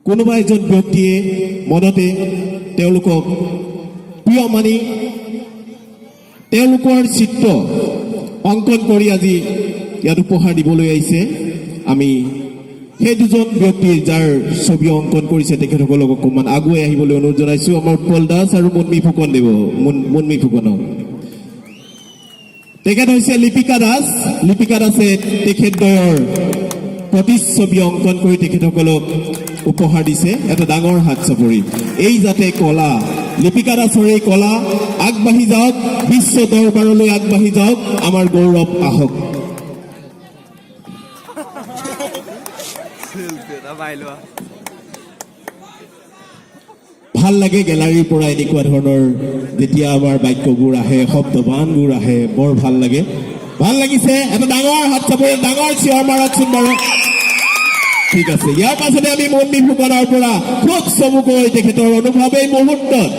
কোনোবা এজন ব্যক্তিয়ে মনতে তেওঁলোকক প্ৰিয় মানি তেওঁলোকৰ চিত্ৰ অংকন কৰি আজি ইয়াত উপহাৰ দিবলৈ আহিছে। আমি সেই দুজন ব্যক্তি যাৰ ছবি অংকন কৰিছে, তেখেতসকলক অকণমান আগুৱাই আহিবলৈ অনুৰোধ জনাইছোঁ। আমাৰ উৎপল দাস আৰু মুন্মী ফুকন দেৱ, মুন্মী ফুকনক। তেখেত হৈছে লিপিকা দাস। লিপিকা দাসে তেখেতদ্বয়ৰ প্ৰতিচ্ছবি অংকন কৰি তেখেতসকলক উপহাৰ দিছে। এটা ডাঙৰ হাত চাপৰি। এই যাতে কলা, লিপিকা দাসৰ এই কলা আগবাঢ়ি যাওক, বিশ্ব দৰবাৰলৈ আগবাঢ়ি যাওক, আমাৰ গৌৰৱ আহক। ভাল লাগে গেলাৰীৰ পৰা এনেকুৱা ধৰণৰ যেতিয়া আমাৰ বাক্যবোৰ আহে, শব্দবানবোৰ আহে, বৰ ভাল লাগে। ভাল লাগিছে। এটা ডাঙৰ হাত চাপৰি, ডাঙৰ চিঞৰ মাৰকচোন বাৰু। ঠিক আছে, ইয়াৰ পাছতে আমি মন্দিৰ ফুকনৰ পৰা খুব চমুকৈ তেখেতৰ অনুভৱ এই মুহূৰ্তত।